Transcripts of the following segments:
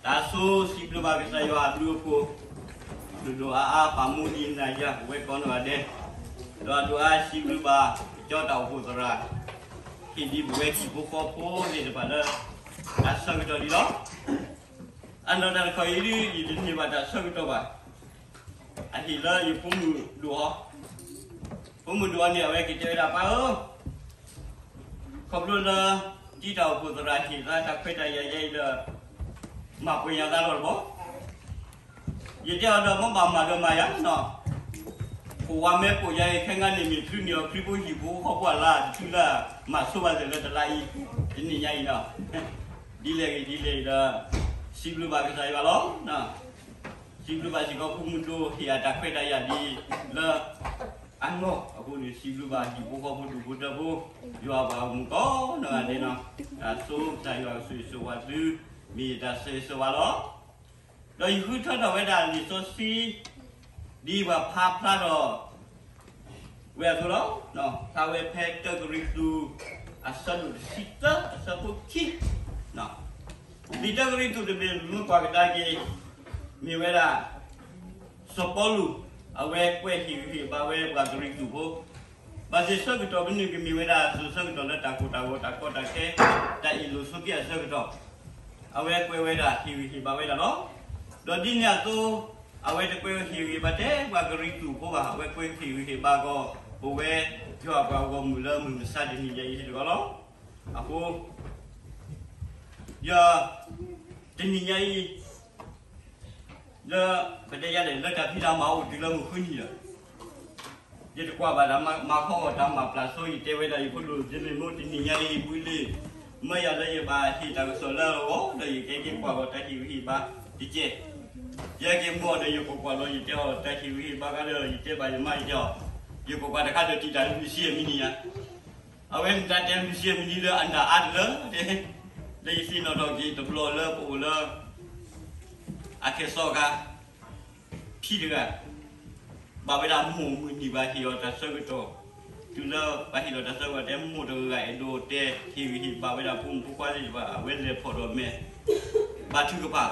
တၢ်ဆိစံးဘျုးဘၣ်ကစၢ်ယွၤအဘျုးအဖှိၣ်, ဒိၣ်ဒိၣ်အါအါပာ်မူဒံးနၤယၤ ပဝဲကိးနီၢ်ဂၤဒဲး, ဒီးဒိၣ်အါစံးဘျုးဘၣ် ကၠီတၢ်အိၣ်ဖှိၣ်သရၣ်, ဟ့ၣ်ဒံးပဝဲဟံၣ်ဖိဃီဖိသ့ၣ်တဖၣ်လၢ တၢ်ဆၢကတီၢ်ဒံးလီၤ. အနီၢ်တၢ်တခီအံၤဒ် ယတန့ၢ်ဘၣ်တၢ်ဆၢကတီၢ်ဘၣ်. အဟ့ၣ်လၢယဖိမုၣ်ဒိၣ်အီၤ, ဖိမုၣ်ဒိၣ်အီၤန့ၣ် အဝဲက့ၤတဲဝဲဒၣ် ပၢ်ဧၢ, ခီဖျိလၢ တံၤတၢ်အိၣ်ဖှိၣ်သရၣ်ဟ့ၣ်သးတၢ်ခွဲးတၢ်ယာ်ယဲအံၤဒီး မၤပှဲၤညါသးလီၤတဘျီ. ယတဲအီၤဒီး မ့ၢ်ဘၣ်မၤဒီးမၤယၤနီၤ, ပိာ်ဝဲမ့ၢ်ပိာ်ယၤအံၤ ခဲငါန့ၣ်မ့ၢ်ချုးန့ၢ်အီၤခရံာ်ဖိဟံၣ်ဖိဃီဖိအလါ တချုးလၢမၤဆိဘၣ်စၢၤလၢတလါအံၤ, တနံၤညါအံၤနီၤ, ဒ်လဲၣ်ဂ့ၤဒ်လဲၣ်ဂ့ၤဒီး စံးဘျုးဘၣ်ကစၢ်ယွၤလီၤ. စံးဘျုးဘၣ်စ့ၢ်ကီးဖိမုၣ်ဒိၣ်ဟ့ၣ်အတၢ်ခွဲးတၢ်ယာ်ဒ်လၢ အနီၢ်အဃိန့ၣ် စံးဘျုးဘၣ်ဟံၣ်ဖိဃီဖိဒူၣ်ဖိထၢဖိ, ယွၤပှၤဂီၢ်မုၢ်ကိးနီၢ်ဂၤဒဲးနီၤ, တၢ်ဆိကစၢ်ယွၤကဆိၣ်ဂ့ၤဆိၣ်ဝါသု, မ့ၢ်ယတၢ်ဆိၣ်ဂ့ၤဆိၣ်ဝါလီၤ. ဒီးယဃုထၢထီၣ်ဝဲဒၣ်လံာ်စီဆှံ ဒ်ပှၤဖးဖျါထီၣ် ဝဲအသိးလီၤ. ဖျါဝဲဖဲတၢကရံၣ်သူး အဆၢဒိၣ်တဆံသၢ အဆၢဖိခံ, လံာ်တၢကရံၣ်သူးတဘ့ၣ် မ့ၢ်ကွၢ်ကဒါက့ၤ မ့ၢ်ဝဲဒၣ် စီၤပီလူး အဝဲကွဲးဟ့ၣ်ဂံၢ်ဟ့ၣ်ဘါဝဲပှၤကရံၣ်သူးဖိ, ဘၣ်သ့ၣ်ဆၢကတီၢ်ဖဲန့ၣ် ကမ့ၢ်ဝဲဒၣ်အစိၤဆၢကတီၢ်လၢတၢ်ကိၢ်တၢ်ဂီၤ တၢ်ကီတၢ်ခဲ တၢ်အ့ၣ်လိာ်ဆိးက့အဆၢကတီၢ်, အဝဲကွဲးဝဲဒၣ်ဟ့ၣ်ဂံၢ်ဟ့ၣ်ဘါဝဲဒၣ်လီၤ. ဒီးဒ်န့ၣ်အသိး အဝဲတကွဲးဟ့ၣ်ဂံၢ်ဟ့ၣ်ဘါထဲပှၤကရံၣ်သူးဖိဘၣ်, အဝဲကွဲးဟ့ၣ်ဂံၢ်ဟ့ၣ်ဘါကီး ပဝဲယွၤပှၤဂီၢ်မုၢ်လၢမုၢ်မဆါတနံၤညါအံၤစ့ၢ်ကီးလီၤ. အဃိ ယ တနံၤညါအံၤ လၢ ပတဲယၤလဲၣ် လၢတၢ်ဖံးတၢ်မၤအိၣ်တုၤလၢမုၢ်ဃုနံၤဒီး ယတကွၢ်ဘၣ်တၢ်မၤခီအီၣ်တၢ်မၤပျၢ်ဆိ ယတဲဝဲဒၣ်ယဖိဒိၣ် ယမ့ၢ်မိၢ်တနံၤညါအံၤ ဘုလ့ၤ မၢယၤလၢယဘၣ်ဟ့ၣ်တၢ်ကစီၣ်လၢအဂီၢ် ဒီးယကဲက့ၤကွၢ်ဂီၤတၢ်ဟ့ၣ်ဂံၢ်ဟ့ၣ်ဘါတက့ၢ်. ယဟဲက့ၤမုၢ်အီၤဒီး ယကကွၢ်လီၤ ယတဲအီၤတၢ်ဟ့ၣ်ဂံၢ်ဟ့ၣ်ဘါခါဒီး ယတဲဘၣ်ယမါ ယတဲအီၤ ယကကွၢ်တခါဒီးတံာ်တၢ်တဘျုးဆံအမံၤနံၤညါ အဝဲမ့ၢ်တၢ်တဲဘျုးဆံအမံၤနံၤလၢအနၢ်အါတလၢ လၢယသ့ၣ်နီၣ်ထီၣ်က့ၤတဘျီလၢပအိၣ်လၢ အခဲစီအခါ ဖံတဂၤ ဘၣ်ဝဲဒၣ်မိၢ်မုၢ်နံၤဘၣ်ဟ့ၣ်အီၤတၢ်ဆၢကတီၢ်, တုၤလၢဘၣ်ဟ့ၣ်လီၤတၢ်ဆၢကတီၢ်တဲမိၢ်တဂၤဂၤအဲၣ်ဒိးတဲဟ့ၣ်ဂံၢ်ဟ့ၣ်ဘါဝဲဒၣ်ဖိမုၣ်ဖိခွါသ့ၣ်တဖၣ် အဝဲလဲၤဖီၣ်ဒီးမဲာ် ဘါထုကဖၣ်,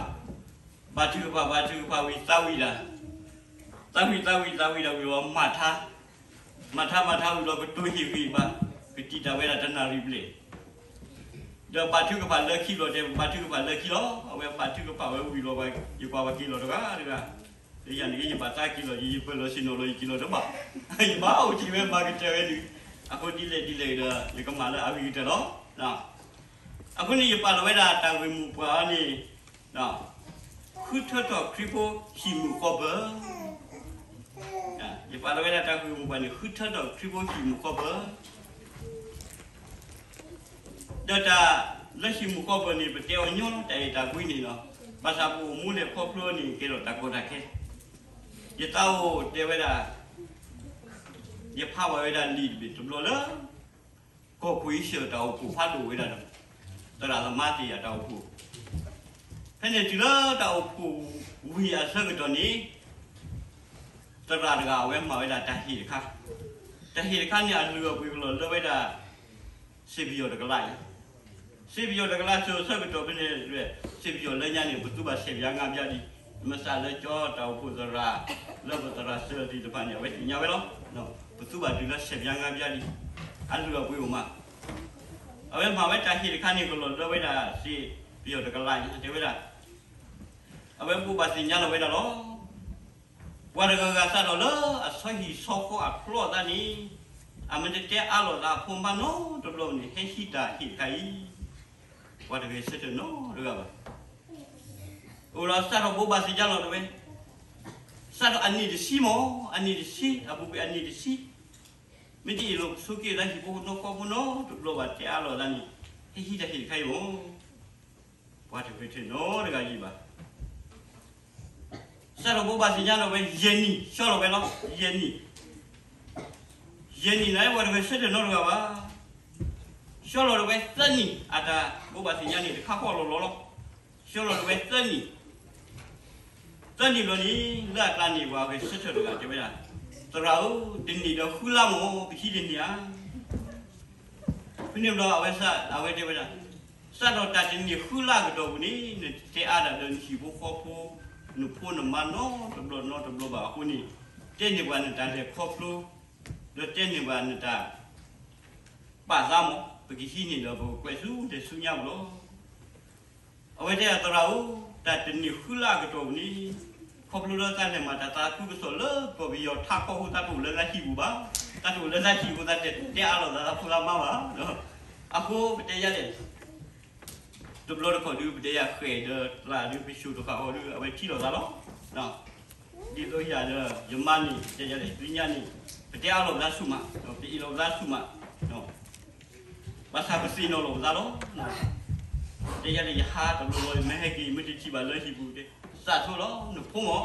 ဘါထုကဖၣ် ဘါထုကဖၣ်ဝံၤသးဝံၣ်တၢ်, သးဝံၣ်သးဝံၣ်သးဝံၣ်တၢ်ဝံၤလီၤမၤထါ, မၤထါမၤထါဝံၤလီၤကတိၤဟ့ၣ်ဂံၢ်ဟ့ၣ်ဘါ, ကတံာ်တၢ်ဝဲဒၣ်တနၣ်ရံၣ်ဘျဲၣ် ဒီးဘါထုကဖၣ်လၢခံလီၤတဲ ဘါထုကဖၣ်လၢခံလီၤ အဝဲဘါထုကဖၣ်ဝဲဝံၤလီၤ ယကွၢ်ဝဲက့ၤလီၤတဂၤတဂၤ, လၢယၤန့ၣ်က့ယဘၣ်သးက့ၤလီၤ ယပၢၢ်လီၤဆ့ၣ်နီၤလီၤ ယက့ၤလီၤတဘၣ်, ယဘၣ်အိၣ်ထံၣ်ဝဲမၤကတၢၢ်ဝဲန့ၣ်, အဃိဒ်လဲၣ်ဒ်လဲၣ်ဒီး ယကမၤလၢအဂ့ၤကတၢၢ်လီၤ. အဃိန့ၣ် ယပာ်လီၤဝဲဒၣ်တၢ်ဂ့ၢ်မိၢ်ပှၢ်အီၤန့ၣ် ဃုထၢထီၣ်ခရံာ်ဖိဟံၣ်မုာ်ဃီပၢၤ, ယပာ်လီၤဝဲဒၣ်တၢ်ဂ့ၢ်မိၢ်ပှၢ်န့ၣ် ဃုထၢထီၣ်ခရံာ်ဖိဟံၣ်မုာ်ဃီပၢၤ, ဒီးတၢ်လၢဟံၣ်မုာ်ဃီပၢၤန့ၣ် ပတဲအီၤညီလီၤ တၢ်အဲၣ်တၢ်ကွံန့ၣ်လီၤ. ဘၣ်ဆၣ်ပအိၣ်မူလဲၤခီဖျိန့ၣ် ကဲထီၣ်တၢ်ကီတၢ်ခဲ, ယသးအိၣ်တဲဝဲဒၣ် ယဖးဝဲဒၣ်လံာ်တဘ့ၣ်တဘျီလၢ ကီၢ်ခိၣ်အံၤစၢၢ်တၢ်အိၣ်ဖှိၣ်ဖးဒိၣ်ဝဲဒၣ်ဒီး သရၣ်သမါသ့ၣ်ယၤတၢ်အိၣ်ဖှိၣ်, ဖဲန့ၣ်တုၤလၢတၢ်အိၣ်ဖှိၣ်ဝံၤအဆၢကတီၢ်န့ၣ် သရၣ်တဂၤအဝဲမၤဝဲဒၣ်တၢ်ဟ့ၣ်တခါ, တၢ်ဟ့ၣ်တခါန့ၣ် အလုၢ်အပှ့ၤကလီၤလၢဝဲဒၣ် စ့ပယီၤတကလးအံၤ, စ့ပယီၤတကလးစၢၤဆၢကတီၢ်ဖဲန့ၣ် စ့ပယီၤလၢညါန့ၣ် ပသူဘၣ်ဆဲးပၠါငါးပၠါဒံး, မ့ၢ်စးလၢကၠီတၢ်အိၣ်ဖှိၣ်သရၣ် လၢပသရၣ်စၢၤသ့ၣ်တဖၣ်န့ၣ် အဝဲသ့ၣ်ညါဝဲလီၤ. ပသူဘၣ်တုၤလၢဆဲးပၠါငါးပၠါဒံး, အလုၢ်အပှ့ၤအိၣ်မး, အဝဲမၤဝဲတၢ်ဟ့ၣ်တခါန့ၣ် ကလီၤလၢဝဲဒၣ်စ့ပယီၤတကလးအံၤ တဲဝဲဒၣ် အဝဲဘိးဘၣ်သ့ၣ်ညါလီၤဝဲဒၣ်လီၤ. ပှၤတဂၤဂၤစးထီၣ်လၢအဆီဟံၣ်ဆီဃီအချီအသးန့ၣ်, အမ့ၢ်တတဲအါလိာ်သးအဖိမါနီတဘျီန့ၣ် ဟဲဟံးတၢ်ဟ့ၣ်တခါအံၤ, ပှၤတဂၤဆၢထၢၣ်နီတဂၤဘၣ်. အိၣ်ဒီးစးထီၣ်ဘိးဘၣ်သ့ၣ်ညါလီၤတဝဲ, စးထီၣ်အနံၣ်တဆံမး, အနံၣ်တဆံ, အပူၤကွံာ်အနံၣ်တဆံ, မ့ၢ်တအ့ၣ်လိာ်ဆိးက့လၢဟံၣ်ဖိဃီဖိနီတဘျီဘၣ် တဲအါလိာ်သးန့ၣ် ဟဲဟံးတၢ်ဟ့ၣ်တခါအံၤမး ပှၤတဂၤဆၢထၢၣ်နီတဂၤယံၤဘၣ်. စးထီၣ်ဘိးဘၣ်သ့ၣ်ညါလီၤဝဲ ယဲၢ်နံၣ်, ဆှီလီၤဝဲလီၤ, ယဲၢ်နံၣ်, ယဲၢ်နံၣ်န့ၣ် ပှၤတဂၤဆၢထၢၣ်နီတဂၤဘၣ်. ဆှီလီၤဝဲသၢနံၣ် အတၢ်ဘိးဘၣ်သ့ၣ်ညါန့ၣ် တခါဃီလီၤလီၤလီၤ. ဆှီလီၤဝဲသၢနံၣ်, သၢနံၣ်ဘျီန့ၣ် လၢအကျါန့ၣ် ပှၤဂဲၤဆၢထၢၣ်တဂၤတဲဝဲဒၣ်, သရၣ်ဧၢ, တနံၣ်ဒီးဃုလါမး ပဟံးတန့ၢ်ဧါ. ဖဲန့ၣ်ဘျီအဝဲစး အဝဲတဲဝဲဒၣ်, စ စးထီၣ်တၢ်တနံၣ်ဃုလၢအကတီၢ်ပူၤန့ၣ် နတတဲအါဒၣ်ဒီးနဟံၣ်ဖိဃီဖိ, နဖိနမါနီတဘျီနီတဘျီဘၣ်အဃိန့ၣ်, တဲန့ၢ်ပှၤနတၢ်လဲၤခီဖျိ, ဒီးတဲန့ၢ်ပှၤနတၢ် ပာ်သးမး, ပကဟံးန့ၢ်ဒီးပကကွဲးဆူလဲၤဆူညါပူၤလီၤ. အဝဲတဲအသရၣ်ဧၢ, တၢ်တနံၣ်ဃုလၢအကတီၢ်ပူၤန့ၣ်, ခီဖျိလၢသးလဲၤမၤတၢ်သးခုကစီၣ်လၢကီၢ်ပယီၤထးခီအဃိ သးတအိၣ်လၢသးဟံၣ်ပူၤဘၣ်, သးတအိၣ်လၢသးဟံၣ်အဃိ သးတတဲအါလိာ်သးသးဖိသးမါဘၣ်. အဃိပတဲယါလဲၣ် တဘျီတခီၣ်ဒုး ပတဲယၤဃဲၣ်ဒီးကျးဒုး ပဆိၣ်တဃာ်အီၤဒုး အဝဲထံၣ်လိာ်သးလီၤ. ဒ်သိးယၤဒီးယမါန့ၣ် ပတဲယၤလဲၣ် လၢညါန့ၣ် ပတဲအါလိာ်ပသးဆူၣ်မး, ပအ့ၣ်လိာ်ပသးဆူၣ်မး, ဘၣ်ဆၣ်ပသ့ၣ်နီၣ်လိာ်ပသးလီၤ. တဲယၤလဲၣ် ယဟးတလီၢ်လီၢ် ယမ့ၢ်ဟဲက့ၤ ယမ့ၢ်တထံၣ်ဘၣ်လၢဟံၣ်ပူၤ သးဆိလီၤ နဖိမး,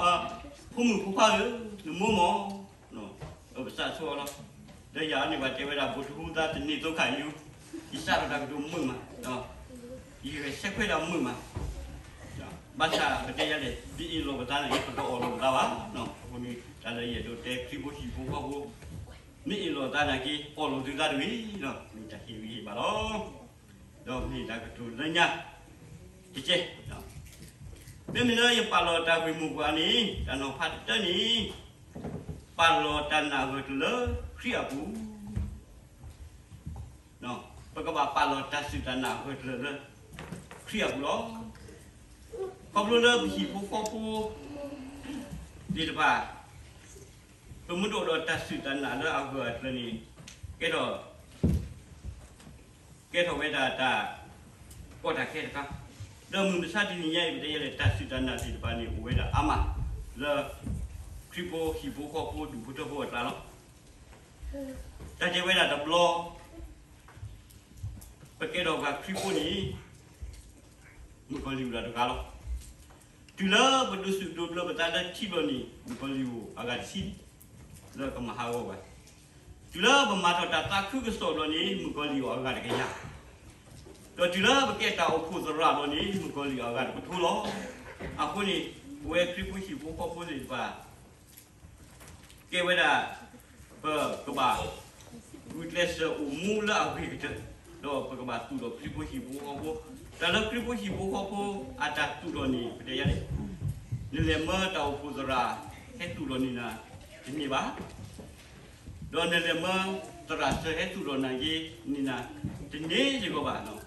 ဖိမုၣ်ဖိခွါဧၢ, နမိၢ်မး ပသးဆိအီၤလီၤ. ဒီးယၤန့ၣ် ပှၤတဲဝဲဒၣ် ဘိၣ်တဟူသးတန့ၢ်သိခၣ်ယူၤ, ယစးထီၣ်တၢ်ကတိၤမုာ်မး, ယဂဲၤဆၢထွဲတၢ်မုာ်မး, ဘၣ်ဆၣ်ပတဲယၤလဲၣ် ပအ့ၣ်လိာ်ပသးန့ၣ် ပတအီၣ်လိာ်ပသးဘၣ်. အဃိန့ၣ် တၢ်လၢယအဲၣ်ဒိးတဲခရံာ်ဖိဟံၣ်ဖိဃီဖိ, မ့ၢ်အ့ၣ်လိာ်သးနာ်က့ အီၣ်လိာ်သုသးတဂ့ၤ, မ့ၢ်တၢ်ဟ့ၣ်ဂံၢ်ဟ့ၣ်ဘါလီၤ. ဒီးမ့ၢ်တၢ်ကတိၤလၢညါတကဲ, မ့မ့ၢ်လၢယပာ်လီၤတၢ်ဂ့ၢ်မိၢ်ပှၢ်န့ၣ် တၢ်နီၤဖးတတၢၢ်န့ၣ်, ပာ်လီၤတၢ်နာ်အဂၢၢ်ကျၢၤလၢခရံာ်အပူၤ, ပကဘၣ်ပာ်လီၤတၢ်စူၢ်တၢ်နာ်အဂၢၢ်ကျၢၤလၢခရံာ်အပူၤလီၤ. ခီဖျိလၢပဟံၣ်ဖိဃီဖိသ့ၣ်တဖၣ် ပမ့ၢ်တအိၣ်ဒီးတၢ်စူၢ်တၢ်နာ်လၢအဂၢၢ်အကျၢၤန့ၣ်, ကဲထီၣ် ကဲထီၣ်ဝဲဒၣ်တၢ်ကီတၢ်ခဲတခါ, ဒီးမုၢ်မဆါတနံၤညါအံၤ ပတဲယၤလဲၣ် တၢ်စူၢ်တၢ်နာ်သ့ၣ်တဖၣ်န့ၣ် အိၣ်ဝဲဒၣ်အါမး လၢခရံာ်ဖိဟံၣ်ဖိဃီဖိဒူၣ်ဖိထၢဖိအကျါလီၤ. တၢ်တဲဝဲဒၣ်တဘျီ ပကဲထီၣ်ပှၤခရံာ်ဖိန့ၣ် မုၣ်ကီၤလံၢ်အိၣ်ဒၣ်တဂၤလီၤ. တုၤလၢပဒိးစူၣ်ဒိးဘျၢပသးလၢထံဘျီန့ၣ် မုၣ်ကီၤလံၢ်အိၣ်အဂၤတဆံ လၢကမၤဟးဂီၤပှၤ, တုၤလၢပမၤထီၣ်တၢ်သးခုကစီၣ်ဘျီန့ၣ် မုၣ်ကီၤလံၢ်အိၣ်အဂၤတကယၤ, ဒီးတုၤလၢပကဲတၢ်အိၣ်ဖှိၣ်သရၣ်ဘျီန့ၣ် မုၣ်ကီၤလံၢ်အိၣ်အဂၤတကထိလီၤ. အဃိန့ၣ် ပဝဲခရံာ်ဖိဟံၣ်ဖိဃီဖိသ့ၣ်တဖၣ် ကဲဝဲဒၣ် ပကဘၣ် ဂုာ်ကျဲးစၢးအိၣ်မူလၢအဂ့ၤကတၢၢ်, ဒီးပကဘၣ်သူၣ်ထီၣ်ခရံာ်ဖိဟံၣ်ဖိဃီဖိ, တၢ်လၢခရံာ်ဖိဟံၣ်ဖိဃီဖိအတၢ်သူၣ်ထီၣ်န့ၣ် ပတဲယၤန့ၣ်, နလဲၤမၢတၢ်အိၣ်ဖှိၣ်သရၣ် ဟဲသူၣ်ထီၣ်န့ၢ်နၤ တန့ၢ်ဘၣ်, ဒီးနလဲၤမၢသရၣ်စၢၤဟဲသူၣ်ထီၣ်နၤက့ၤန့ၢ်နၤ တန့ၢ်စ့ၢ်ကီးဘၣ်. အိၣ်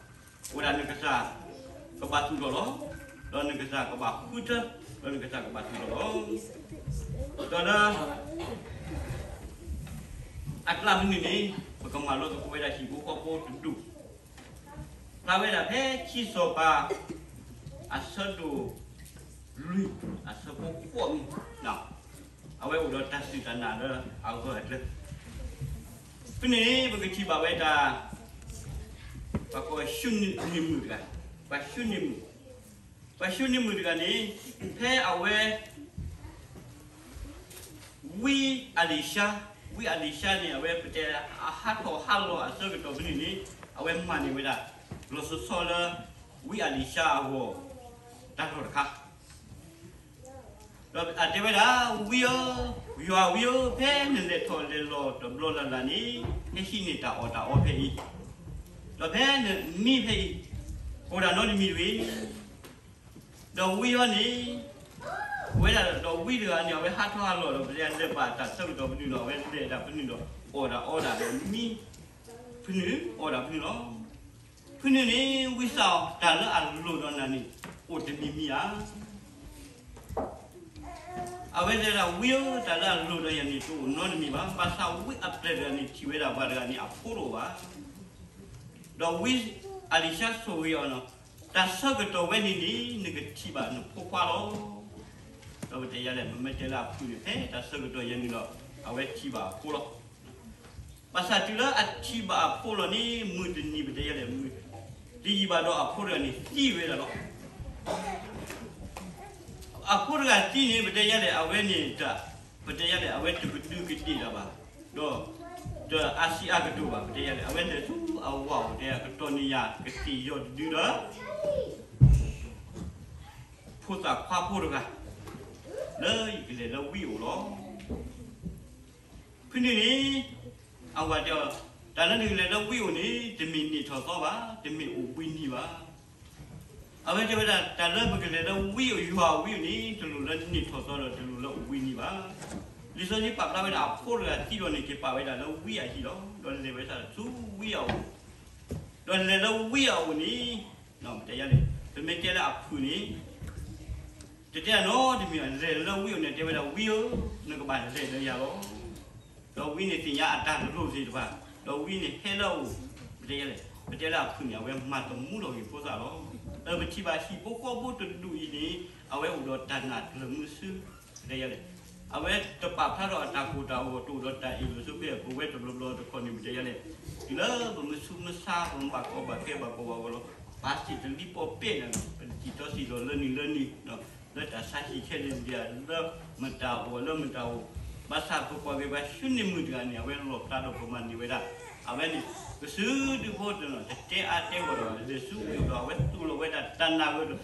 ဝဲဒၣ်နကစၢ်ကဘၣ်သူၣ်ထီၣ်လီၤ, ဒီးနကစၢ်ကဘၣ်ဃုထၢ, ဒီးနကစၢ်ကဘၣ်သူၣ်ထီၣ်လီၤ. ဒီးလၢ အကျါမနုၤန့ၣ် ပကမၤလိသကိးဝဲဒၣ်ဟံၣ်ဖိဃီဖိတဒူၣ်, ဖျါဝဲဒၣ်ဖဲခံစီၤပၤ အဆၢဒိၣ်လွံၢ် အဆၢဖိဃိးမုၢ်, အဝဲအိၣ်ဒီးတၢ်စူၢ်တၢ်နာ်လၢအဂၢၢ်အကျၢၤ, ဖဲန့ၣ်ပကထံၣ်ဘၣ်ဝဲဒၣ် ပှၤကိးဆူနံၤမုၣ်တဂၤ, ပှၤဆူနံၤမုၣ်, ပှၤဆူနံၤမုၣ်တဂၤန့ၣ် ဖဲအဝဲ ဝံအလံၤၡါ, ဝံအလံၤၡါန့ၣ် အဝဲပတဲအဟးထီၣ်ဟးလီၤအဆၢကတီၢ်ဖဲန့ၣ်န့ၣ် အဝဲမၤန့ၢ်ဝဲဒၣ် လီၤဆီဆီလၢ ဝံအလံၤၡါအဂီၢ် တၢ်ထီၣ်တခါ, ဒီးအတဲဝဲဒၣ် ဝံဧၢ, ယွၤဝံဧၢ, ဖဲနလဲၤထီၣ်လဲၤလီၤတဘျီလၢ်လၢ်န့ၣ် ဟဲဟံးန့ၢ်တၢ်အီၣ်တၢ်အီဖဲအံၤ, ဒီးဖဲနမံဖဲအံၤ အိၣ်ဒၣ်နီတမံၤတဂ့ၤ. ဒီးဝံအံၤန့ၣ် ဝဲဒၣ်ဒီးဝံတဂၤန့ၣ် အဝဲဟးထီၣ်ဟးလီၤဒီး ပတဲလဲၤဘၣ်တၢ်ဆၢကတီၢ်ဖဲန့ၣ်ဒီး အဝဲလဲၤဒၣ်ဖဲန့ၣ်ဒီး အီၣ်ဒၣ်အီဒၣ်ဒီးမံဖဲန့ၣ် အီဒၣ်ဖဲန့ၣ်လီၤ. ဖဲန့ၣ်န့ၣ် ဝံစၢ်ဧၢ, တၢ်လၢအလိၣ်ဒီးနၤန့ၣ် အိၣ်တမံၤမံၤဧါ. အဝဲတဲဒၣ် ဝံဧၢ, တၢ်လၢအလိၣ်ဒီးယၤန့ၣ် တအိၣ်နီတမံၤဘၣ်. ဘၣ်ဆၣ်ဝံအပျဲၢ်တဂၤန့ၣ် ထံၣ်ဝဲဒၣ်ပှၤတဂၤန့ၣ် အဖိတအိၣ်ဘၣ်. ဒီးဝံအလံၤၡါဆိၣ်ဂ့ၤအီၤ, တၢ်ဆၢကတီၢ်ဝဲန့ၣ်န့ၣ် နကထံၣ်ဘၣ်နဖိခွါလီၤ. ဒီးပတဲယၤလဲၣ် မ့မ့ၢ်တဲလၢအဖုၣ်န့ၣ် ဖဲတၢ်ဆၢကတီၢ်ယဲန့ၣ်ဒီး အဝဲထံၣ်ဘၣ်အဖိလီၤ. ဘၣ်ဆၣ်တုၤလၢအထံၣ်ဘၣ်အဖိလီၤန့ၣ် မုၢ်တနံၤ ပတဲယၤလဲၣ် မုၢ်တယံာ်ဘၣ်ဒီးအဖိတဂၤန့ၣ်သံဝဲဒၣ်လီၤ. အဖိတဂၤသံန့ၣ် ပတဲယၤလဲၣ် အဝဲန့ၣ်တၢ် ပတဲယၤလဲၣ် အဝဲတကဒုကဒ့ၣ်တၢ်ဘၣ်, ဒီးတအါစံးအါကတိၤဘၣ်. ပတဲယၤလဲၣ် အဝဲလဲၤဆူအဝၤအိၣ် တဲကတီၢ်န့ၢ်ယၤ ကသ့ၣ်ယီၤတဒုဒီး ဖိသၣ်ခွါဖိတဂၤ လၢယကလဲၤလၢဝံအိၣ်လီၤ. ဖဲန့ၣ်န့ၣ် အဝၤတဲအီၤ, တၢ်လၢနကလဲၤလၢဝံအိၣ်န့ၣ် တမ့ၢ်နံၣ်ထီၣ်သီဘၣ်, တမ့ၢ်အိၣ်ဘှံးနံၤဘၣ်. အဝဲတဲဝဲဒၣ် တၢ်လၢပကလဲၤလၢဝံအယွၤအဝံအန့ၣ် တလိၣ်လၢနံၣ်ထီၣ်သီဒီးတလိၣ်လၢအဝံနံၣ်ဘၣ်. လံာ်စီဆှံပာ်ဖျါဝဲဒၣ်အဖိတဂၤသံဒီးန့ၣ် က့ၤပာ်ဝဲဒၣ်လၢဝံအဟံၣ်လီၤ. ဒီးလဲၤဝဲဒၣ်ဆူဝံအအိၣ်, ဒီးလဲၤလၢဝံအအိၣ်န့ၣ်, ပတဲယၤလဲၣ်, ပမ့ၢ်တဲလၢအဖုၣ်န့ၣ် တတဲအနီတမံၤ လဲၤလၢဝံအအိၣ်န့ၣ် တဲဝဲဒၣ် ဝံဧၢ, နကဘၣ်လဲၤဒီးယၤလီၤ. ဒီးဝံန့ၣ်သ့ၣ်ညါအတၢ်လိၣ်သ့ၣ်တဖၣ်, ဒီးဝံန့ၣ်ဟဲလၢအအိၣ်, ပတဲယၤလဲၣ်, ပတဲလၢအဖုၣ်န့ၣ် အဝဲမၤသမူထီၣ်က့ၤဖိသၣ်လီၤ. ဒီးပထံၣ်ဘၣ်ဟံၣ်ဖိဃီဖိတဒူၣ်အံၤန့ၣ် အဝဲအိၣ်ဒီးတၢ်နာ်ကျၢၤမုဆူ, ပတဲယၤလဲၣ်, အဝဲတပာ်ဖျါထီၣ်အတၢ်ကိၢ်တၢ်ဂီၤ တအိၣ်ဒီးတၢ်အ့ၣ်လိာ်ဆိးက့ ပဝဲတဘျီဘျီတခီန့ၣ် ပတဲယၤလဲၣ်, တုၤလၢပမုဆူမုဆါ ပမ့ၢ်ဘၣ်ကီဘၣ်ခဲဘၣ်ကီဘၣ်ခဲလီၤ, ပာ်စ့ၣ်တလံပီပဲၢ်န့ၣ်လီၤ, ပတစံၣ်ထီၣ်စံၣ်လီၤလၢနံၤလၢနံၤ လၢတၢ်ဆါဟံၣ်ခဲလၢာ်လံၤ လၢမတၤအိၣ်လၢမတၤအိၣ်, ဘၣ်ဆၣ်ပကွၢ်က့ၤပှၤဆူန့ၣ်မုၣ်တဂၤန့ၣ် အဝဲလီၣ်ဖျါဒီးပမၤန့ၢ်ဝဲဒၣ်, အဝဲန့ၣ် ကစုဒုဖိတနီၤ တတဲအါတဲဂီၢ်ဒီး လဲၤဆူဝံၤဒီး အဝဲသိၣ်လီၤဝဲဒၣ်တၢ်နာ်ဂ့ၤဒီး,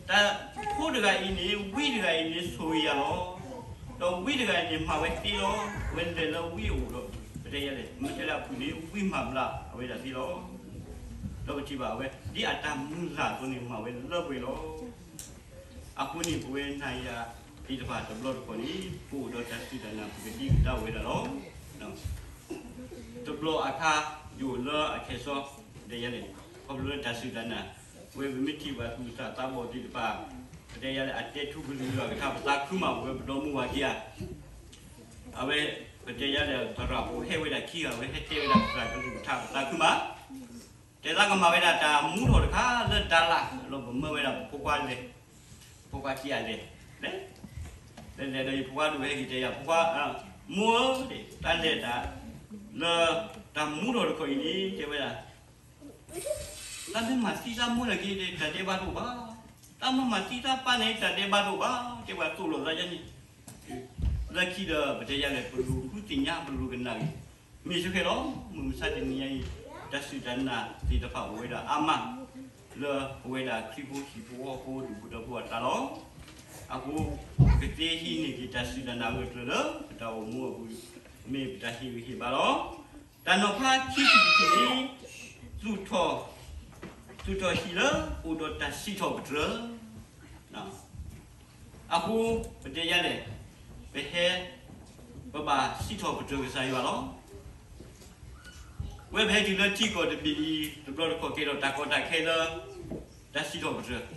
တၢ်ဖိတဂၤအံၤန့ၣ် ဝံတဂၤအံၤန့ၣ် ဆိၣ်ဂ့ၤယၤလီၤ. ဒီးဝံတဂၤအံၤန့ၣ် မၤဝဲသ့လီၤ. အဝဲလဲၤလၢဝံအအိၣ်ဒီး ပတဲယၤလဲၣ်, မ့ၢ်တဲလၢအဖုၣ်န့ၣ် ဝံမၤဘျါအဝဲဒၣ်သ့လီၤ. ဒီးပထံၣ်ဘၣ်အဝဲ ဒ်အတၢ်မုၢ်လၢ်အသိးန့ၣ် မၤဝဲလၢပှဲၤလီၤ. အဃိန့ၣ် ပဝဲနၤယၤသ့ၣ်တဖၣ် တဘျီတခီၣ်န့ၣ် ပအိၣ်ဒီးတၢ်စူၢ်တၢ်နာ် ပကဒံကဒါဝဲဒၣ်လီၤ. တဘျီအခါ ယအိၣ်လၢအခဲစီ ပတဲယၤလဲၣ်, ခီဖျိလၢတၢ်စူၢ်တၢ်နာ်, ဝဲပမ့ၢ်ထံၣ်ဘၣ်သူၣ်စၢ်သးဘီၣ်သ့ၣ်တဖၣ်, ပတဲယၤလဲၣ် အတဲထူကလုၢ်ယွၤကထါ ပသးခုမး ပဝဲပဒီမါဝၤခံဂၤ အဝဲ ပတဲယၤလဲၣ် သရၣ်ဖိဟဲဝဲဒၣ်ခံဂၤ အဝဲဟဲတဲဝဲဒၣ်သရၣ်ကလုၢ်ကထါ ပသးခုမး, တဲသးကမၤဝဲဒၣ်တၢ်မူထီၣ်တခါလၢဒါလၣ် လီၤပမၢဝဲဒၣ်ပဖိခွါလဲၤ, ဖိခွါခံဂၤလဲၤ, လဲၤ, လဲၤဒီးယဖိခွါဒိၣ်ဟဲက့ၤတဲယၤ ဖိခွါ, မိၢ်ဧၢ, တၢ်လဲၤတၢ်, လၢတၢ်မူထီၣ်တခီအံၤန့ၣ် တဲဝဲဒၣ် တၢ်မ့ၢ်မၤသံတၢ်မိၢ်န့ၣ်က့ၤ တၢ်ဒဲးဘးတအိၣ်ဘၣ်, တၢ်မ့ၢ်မၤသံတၢ်ပၢ်န့ၣ် တၢ်ဒဲးဘးတအိၣ်ဘၣ်, တဲဝဲသိၣ်လိာ်သးယဲန့ၣ်, လၢခံဒီး ပတဲယၤလဲၣ် ပလူၤဃုသ့ၣ်ညါ ပလူၤကနၣ်ဂ့ၤ, မ့ၢ်ဆိခဲလီၤ မုၢ်မဆါတနံၤညါအံၤ တၢ်စူၢ်တၢ်နာ်သ့ၣ်တဖၣ်အိၣ်ဝဲဒၣ်အါမး လၢပဝဲဒၣ်ခရံာ်ဖိဟံၣ်ဖိဃီဖိဒူၣ်ဖိထၢဖိအကျါလီၤ. အဃိ ပကသ့ဟံးန့ၢ်က့ၤတၢ်စူၢ်တၢ်နာ်ဂ့ၤကျၢၤလၢ ပတၢ်အိၣ်မူအပူၤ မ့ၢ်ပတၢ်ဟ့ၣ်ဂံၢ်ဟ့ၣ်ဘါလီၤ. တၢ်နီၤဖးခံထံၣ်တထံၣ်န့ၣ် သူၣ်ထီၣ်, သူၣ်ထီၣ်ဟံၣ်လၢအိၣ်ဒီးတၢ်စံးထီၣ်ပတြၢၤ, အဃိ ပတဲယၤလဲၣ်, ပဟဲ, ပဘၣ်စံးထီၣ်ပတြၢၤကစၢ်ယွၤလီၤ. ဝဲပဟဲတုၤလၢထံကီၢ်တဘ့ၣ်အံၤ တဘျီတခီၣ်ကဲထီၣ်တၢ်ကီတၢ်ခဲလၢ တၢ်စံးထီၣ်ပတြၢၤ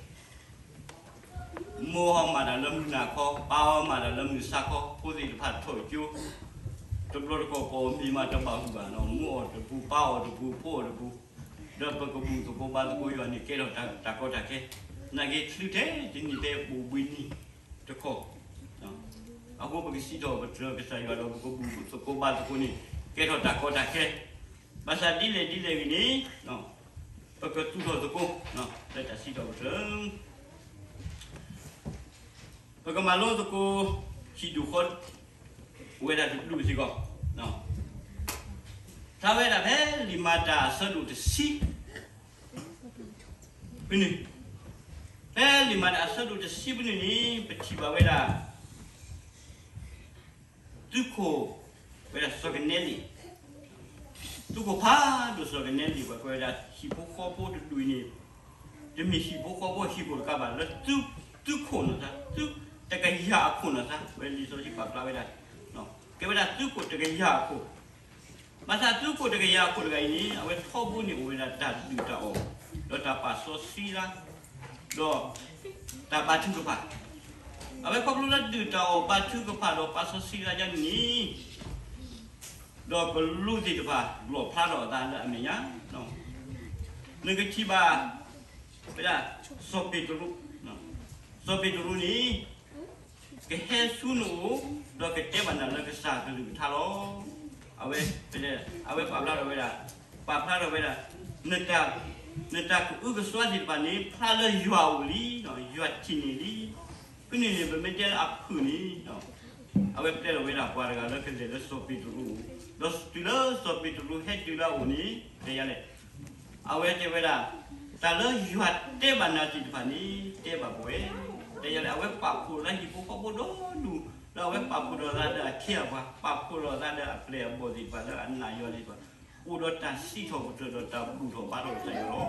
မိၢ်အီၤမၤတၢ်လၢမုၢ်နၤခီ, ပၢ်အီၤမၤတၢ်လၢမုၢ်ဆါခီ, ဖိသ့ၣ်တဖၣ်ထီၣ်ကၠိ, တဘျီတခီၣ်ပအီၣ်မ့ၤမးတဘၣ်ဟုၣ်ဘၣ်, မူအီၣ်တပူၤ, ပၢ်အီၣ်တပူၤ, ဖိအီၣ်တပူၤ, ဒီးပကဘူၣ်သကိးဘါသကိးယွၤန့ၣ် ကဲထီၣ်တၢ်ကီတၢ်ခဲ, နာ်က့ချုးထဲတနံၤဖဲဘိၣ်ဘှံးနံၤတခီၣ် အဃိပကစံးထီၣ်ပတြၢၤကစၢ်ယွၤဒီး ပကဘူၣ်သကိးဘါသကိးန့ၣ် ကဲထီၣ်တၢ်ကီတၢ်ခဲ, ဘၣ်ဆၣ်ဒ်လဲၣ်ဒ်လဲၣ်ဂ့ၤန့ၣ် ပကသူၣ်ထီၣ်သကိး လၢတၢ်စံးထီၣ်ပတြၢၤ ပကမၤလိသကိး ဟံၣ်ဒူၣ်ဃီ ဝဲဒၣ်တဒူၣ်စ့ၢ်ကီး, ဖျါဝဲဒၣ်ဖဲလံာ်မၤတၢ်အဆၢဒိၣ်တဆံ ဖုနုာ်, ဖဲလံာ်မၤတၢ်အဆၢဒိၣ်တဆံဖုနုာ်န့ၣ် ပထံၣ်ဘၣ်ဝဲဒၣ် သုးခိၣ်, ဝဲဒၣ်စီၤကနဲလံၣ်, သုးခိၣ်ဖးဒိၣ်စီၤကနဲလံၣ် ပှၤကွဲးဝဲဒၣ်ဟံၣ်ဖိဃီဖိတဒူၣ်အံၤန့ၣ်, တမ့ၢ်ဟံၣ်ဖိဃီဖိဟံၣ်ခိၣ်တခါဘၣ် လၢသုးခိၣ်နီၢ်သး, သုးတကယၤအခိၣ်နီၢ်သး ဝဲလံာ်စီဆှံပာ်ဖျါဝဲဒၣ်, ကဲဝဲဒၣ်သုးခိၣ်တကယၤအခိၣ် ဘၣ်ဆၣ်သုးခိၣ်တကယၤအခိၣ်တဂၤအံၤန့ၣ် အဝဲထီဘိန့ၣ်အိၣ်ဝဲဒၣ်တၢ်ဒုၣ်တၢ်အီၣ်, ဒီးတၢ်ပာ်စီဆှံလၢ, ဒီးတၢ်ဘါထုကဖၣ်, အဝဲခီဖျိလၢဒုၣ်တၢ်အီၣ်ဘါထုကဖၣ်ဒီးပာ်စီဆှံလၢယၤန့ၣ်, ဒီးကလူးသ့ၣ်တဖၣ် လီၣ်ဖျါထီၣ်အသးလၢအမဲာ်ညါ, နကထံၣ်ဘၣ်, ဝဲဒၣ်, စီၤပ့းတရူး, စီၤပ့းတရူးန့ၣ် ကဟဲဆူနအိၣ်, ဒီးကတဲဘၣ်နၤလၢကစၢ်ကလုၢ်ကထါလီၤ. အဝဲ, အဝဲပာ်ဖျါထီၣ်ဝဲဒၣ်, ပာ်ဖျါထီၣ်ဝဲဒၣ်, နတၢ်, နတၢ်ကအုကစွါသ့ၣ်တဖၣ်န့ၣ် ဖျါလၢယွၤအအိၣ်လံ, ယွၤထံၣ်န့ၢ်လံ. ဖဲန့ၣ်န့ၣ် ပမ့ၢ်တဲလၢအဖုၣ်န့ၣ်, အဝဲပျဲလီၤဝဲဒၣ်ပှၤတဂၤလၢကလဲၤလၢစီၤပ့းတရူးအအိၣ်, ဒီးတုၤလၢစီၤပ့းတရူးဟဲတုၤလၢအအိၣ်န့ၣ် တဲယၤလဲၣ် အဝဲတဲဝဲဒၣ်, တၢ်လၢယွၤတဲဘၣ်နၤသ့ၣ်တဖၣ်န့ၣ် တဲဘၣ်ပဝဲ, တဲယၤလဲၣ် အဝဲပာ်ဖှိၣ်လၢဟံၣ်ဖိဃီဖိဒီဒူၣ်, ဒီးအဝဲပာ်ဖှိၣ်ဒီးသးဒီးအခ့အပှၤ, ပာ်ဖှိၣ်ဒီးသးဒီးအပျဲၢ်အဘီၣ်သ့ၣ်တဖၣ်လၢအနာ်ယွၤသ့ၣ်တဖၣ်, အိၣ်ဒီးတၢ်စံးထီၣ်ပတြၢၤဒီးတၢ်ဘူၣ်ထီၣ်ဘါထီၣ်ကစၢ်ယွၤလီ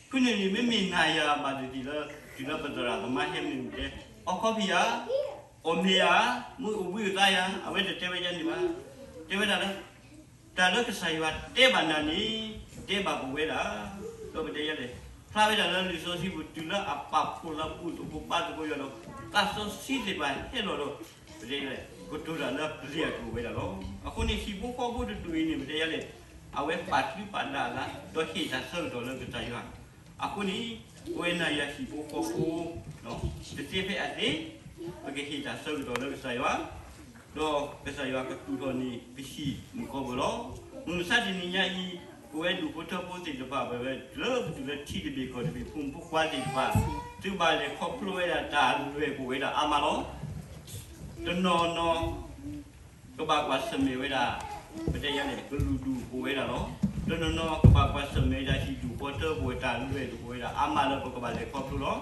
ၤ. ဖုန့ၣ်န့ၣ် မ့မ့ၢ်နာ်ယၤဘၣ်တဒ်လၢ တုၤလၢပသရၣ်သမါဟဲမ့ၢ်တဲ အိၣ်ခီဖံးယၤ, အိၣ်မ့ၤယၤ, မ့ၢ်အိၣ်ဘှံးအိၣ်သါယၤ, အဝဲတတဲဝဲဒ်န့ၣ်ဘၣ်. တဲဝဲဒၣ်လၢ တၢ်လၢကစၢ်ယွၤတဲဘၣ်နၤန့ၣ် တဲဘၣ်ပဝဲဒၣ်, ဒီးပတဲယဲလဲၣ်, ဖျါဝဲဒၣ်လၢလံာ်စီဆှံပူၤ တုၤလၢအပာ်ဖှိၣ်လၢပူၤသကိးဘါသကိးယွၤဒီး သးစီဆှံသ့ၣ်တဖၣ်ဟဲလီၤဒီး ပတဲယဲလဲၣ် ကတိၤတၢ်လၢပျံၤအကျိၤဝဲဒၣ်လီၤ. အဃိန့ၣ် ဟံၣ်ဖိဃီဖိတဒူၣ်အံၤန့ၣ် ပတဲယဲလဲၣ်, အဝဲပာ်ချံပာ်ဒၣ်အသး ဒီးဟ့ၣ်တၢ်ဆၢကတီၢ်လၢကစၢ်ယွၤ. အဃိန့ၣ် ပဝဲနၤယၤဟံၣ်ဖိဃီဖိ တသ့ဖဲအသ့, ပကဟ့ၣ်တၢ်ဆၢကတီၢ်လၢကစၢ်ယွၤ ဒီးကစၢ်ယွၤကသူၣ်ထီၣ်န့ၢ်ပဟံၣ်မုၢ်ကီၢ်ပူၤလီၤ. မုၢ်မဆါတနံၤညါအံၤ ပဝဲဒူၣ်ဖိထၢဖိသ့ၣ်တဖၣ် ပဝဲလၢပတုၤလၢထံတဘ့ၣ်ကီၢ်တဘ့ၣ် ဖိမုၣ်ဖိခွါသ့ၣ်တဖၣ် သုဘၣ်လဲၤခီဖျိဝဲဒၣ်တၢ်အလွဲၢ်ကအိၣ်ဝဲဒၣ်အါမးလီၤ. တနီၤနီၤ ကဘၣ်ကွၢ်ဆၢၣ်မဲာ်ဝဲဒၣ် ပတဲယဲလဲၣ် ကလုာ်ဒူၣ်ကအိၣ်ဝဲဒၣ်လီၤ. တနီၤနီၤ ကဘၣ်ကွၢ်ဆၢၣ်မဲာ်ဝဲဒၣ်ဟံၣ်ဒူၣ်ဃီတၢ်ကအိၣ်ဝဲတၢ်အလွဲၢ်တအိၣ်ဝဲဒၣ်အါမးလၢပကဘၣ်လဲၤခီဖျိလီၤ.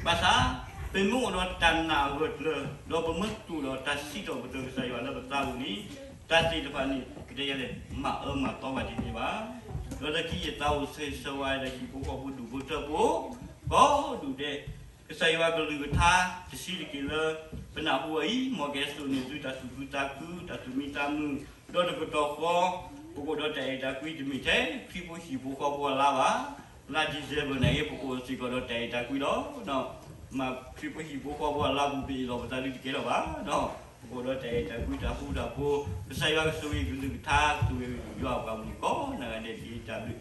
ဘၣ်ဆၣ် ပမ့ၢ်အိၣ်ဒီးတၢ်နာ်အဂၢၢ်ကျၢၤ ဒီးပမ့ၢ်တူၢ်ဒီးတၢ်စံးထီၣ်ပတြၢၤကစၢ်ယွၤလၢပသးပူၤန့ၣ် တၢ်သ့ၣ်တဖၣ်န့ၣ် ပတဲယဲလဲၣ် မၤအၢမၤသီဘၣ်တသ့ဘၣ်. ဒီးလၢခံယသးအိၣ်ဆၢဂ့ၤဆၢဝါဒၣ်ဟံၣ်ဖိဃီဖိဒူၣ်ဖိထၢဖိ ကိးဒူၣ်ဒဲး ကစၢ်ယွၤကလုၢ်ကထါ တဆံးတက့ၢ်လၢ ပနၢ်ဟူအံၤ မ်ကဟဲစိာ်န့ၢ်သုတၢ်သူၣ်ခုသးခု တၢ်သူၣ်မံသးမုာ် ဒီးတကတီၢ်ဃီ ပကအိၣ်ဒီးတၢ်အဲၣ်တၢ်ကွံတမ့ၢ်ထဲ ခရံာ်ဖိဟံၣ်ဖိဃီဖိအလါဘၣ်. လါ December န့ၣ် ပကအိၣ်စ့ၢ်ကီးဒီးတၢ်အဲၣ်တၢ်ကွံလီၤ. မ့ၢ်ခရံာ်ဖိဟံၣ်ဖိဃီဖိအလါပူၤ ပအ့ၣ်လိာ်ပသးဒ်တကဲထီၣ်ဘၣ်. ပကအိၣ်ဒီးတၢ်အဲၣ်တၢ်ကွံ တၢ်ဃူတၢ်ဖိး, ကစၢ်ယွၤကဆိၣ်ဂ့ၤကလုၢ်ကထါ ကဆိၣ်ဂ့ၤယွၤအပှၤမုၣ်ကိးနီၢ်ဂၤဒဲး တၢ်ဘျုး